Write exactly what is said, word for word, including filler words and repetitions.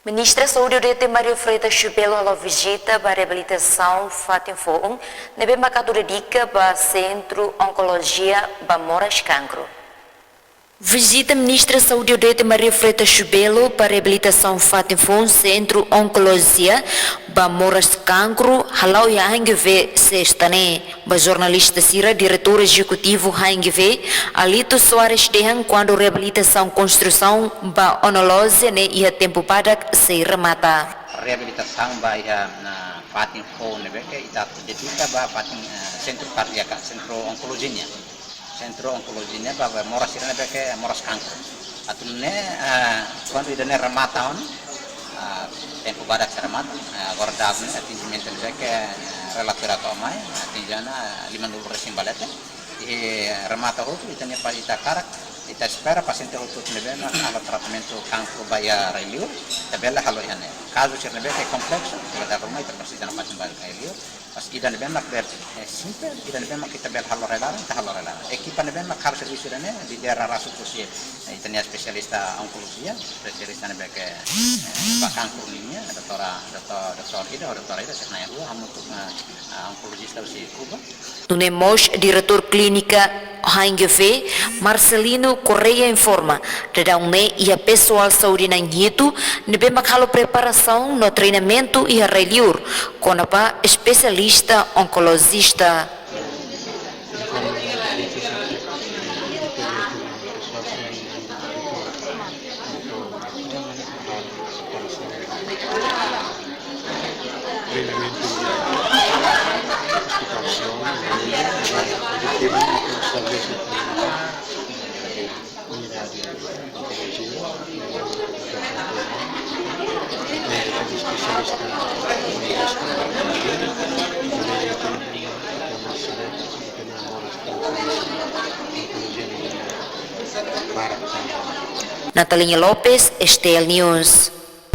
Ministra Saúde U D T Maria Freitas Shubelo halo vizita ba reabilitasaun fatin foun ne'ebé mak atu dedika ba Sentru Onkolojia ba moras kankru. Vizita Ministra Saúde U D T Maria Freitas Shubelo ba reabilitasaun fatin foun Sentru Onkolojia ba moras kankru hala'o iha H N G V sesta ne'e. Ba jornalista sira, Diretór Ezekutivu H N G V, Alito Soares dehan kuandu reabilitasaun konstrusaun ba onkolojia ne'e iha tempu badak sei remata. Reabilitasaun ba iha, ah, fatin foun ne'ebé ke ita dedika ba fatin, ah, sentru kardiaka, sentru onkolojia nian. Sentru onkolojia nian ba, ba moras sira ne'ebé ke moras kankru. Atu nune'e, ah, kuandu ida-ne'e remata ona, ah, tempu badak sei remata, ah, agora data ne'e atinjimentu ne'ebé ke, ah, relatóriu atu mai, atinje ona, ah, limanulu resin ba leten. I remata hotu, ita-nia pa ita hakarak, ita espera pasiente hotu ne'ebé mak halo tratamentu kankru ba iha rai-li'ur, ita bele halo iha ne'e. Kazu sira ne'ebé ke kompleksu, ita dala ruma ita presiza ona fatin ba rai-li'ur. Mas ida ne'ebé mak bele, eh, simples, ida ne'ebé mak ita bele halo rai-laran, ita halo rai-laran. Ekipa ne'ebé mak halo servisu ida-ne'e, lidera rasik husi, eh, ita-nia espesialista onkolojia, espesialista ne'ebé ke, eh, ba kankru nian, doutora, doutor, doutor ida, doutora ida, sira na'in-rua, hamutuk, eh, ah, onkolojista husi Kuba. Nune'e mós Diretór Klínika H N G V, Marcelino Correia informa, daudaun ne'e iha pesoál saúde na'in hitu ne'ebé mak halo preparasaun no treinamentu iha rai-li'ur, kona-ba espesialista onkolojista. Nataliña Lopes, S T L News.